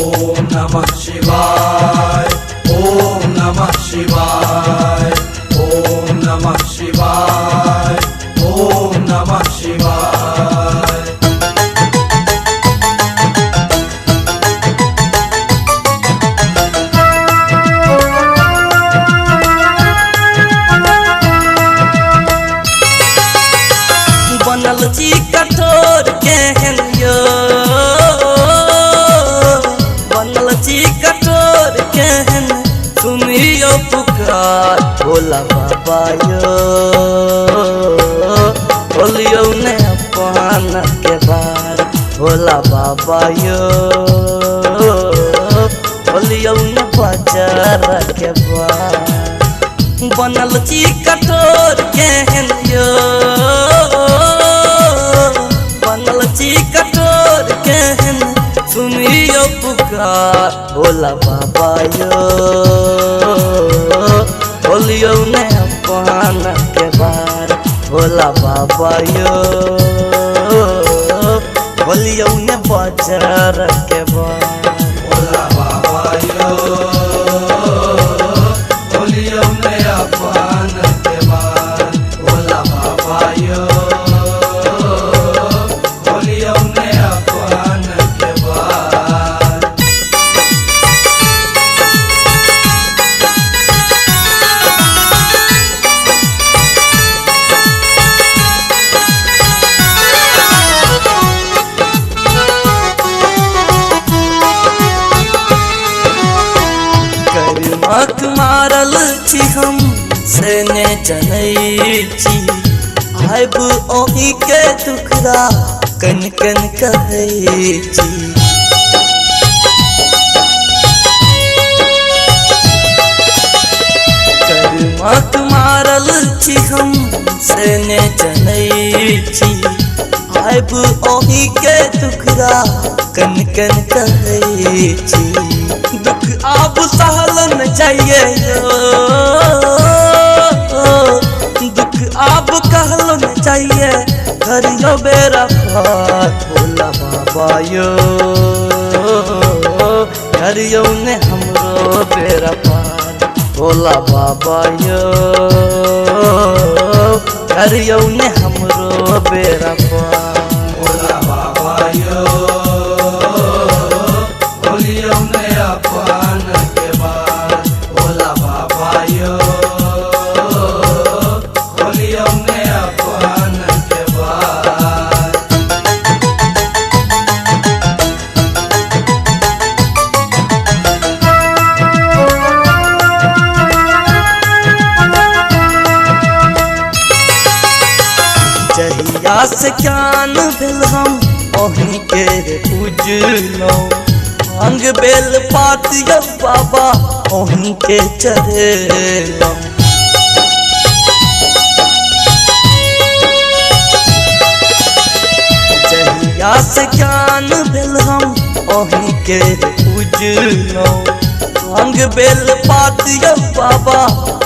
ओम नमः शिवाय, ओम नमः शिवाय, ओम नमः शिवाय, ओम नमः शिवाय। बनल छी कठोर केहन यो, बनल छी कठोर केहन, सुनियो पुकार भोला बाबा यो, बोलियो ने अपन के बार भोला बाबा यो, बोलियो ने बाजार के बार। बनल छी कठोर केहन यो, बनल छी कठोर केहन, सुनियो पुकार भोला बाबा यो, बोलियो ने अपन के बार भोला बाबा यो, बोलियो ने बाजार के बार। भोला बाबा यो, बोलियो ने अपन के बार भोला बाबा यो, बोलियो ने अपन के बार। कर्मक मारल छी हम से ने जनै छी, आब ओहि के दुखरा कन कन कहै छी। कर्मक मारल छी हम से ने जनै छी, आब ओहि के दुखरा कन कन कहै छी। दुख आब सहल न जाइए यो, दुख आब कहल न जाइए, करियो बेरा पार भोला बाबा यो, करियो ने हमरो बेरा पार भोला बाबा यो, करियो ने हमरो बेरा पार। भोला बाबा यो, बोलियो ने अपन के बार भोला बाबा यो, बोलियो ने अपन के बार। जहिया से ज्ञान भेल हम ओहि के पूजलहुँ, अंग बेल पात यौ बाबा ओहि के चढ़ेलहुँ। जहिया से ज्ञान भेल हम ओहि के पूजलहुँ, अंग बेल पात यौ बाबा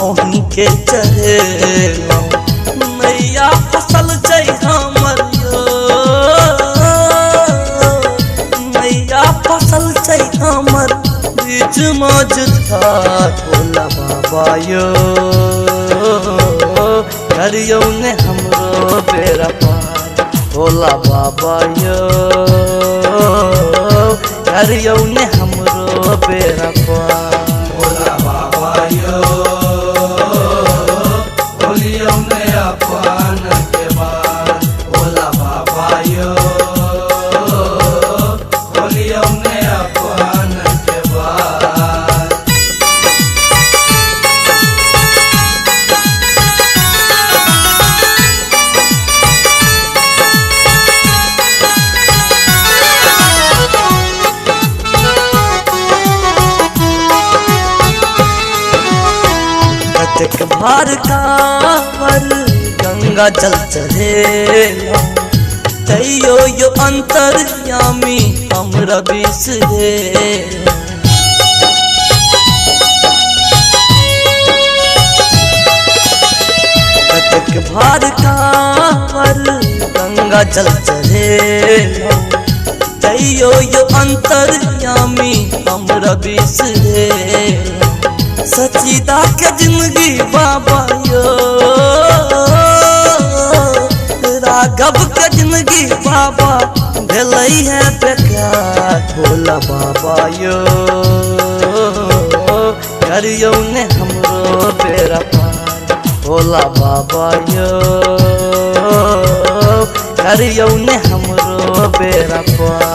ओहि के चढ़ेलहुँ। मैया फसल छै हमर यो, मैया फसल छै हमर बीच मझधार भोला बाबा यो, करियो ने हमरो बेरा पार भोला बाबा यो, करियो ने हमरो बेरा पार। भोला बाबा यो, बोलियो ने अपन के बार भोला बाबा यो, बोलियो ने अपन के बार। कतेक भार कांवर गंगा जल चढ़ेलहुँ, तैयो यो अंतर्यामी हमरा बिसरेलहुँ। कतेक भार कांवर गंगा जल चढ़ेलहुँ, तैयो यो अंतर्यामी हमरा बिसरेला। सचिदा के जिंदगी बाबा यो, राघव के जिंदगी बाबा भेलै है बेकार। भोला बाबा यो करियौ ने हमरो बेरा पार। भोला बाबा यो करियौ ने हमरो बेरा पार।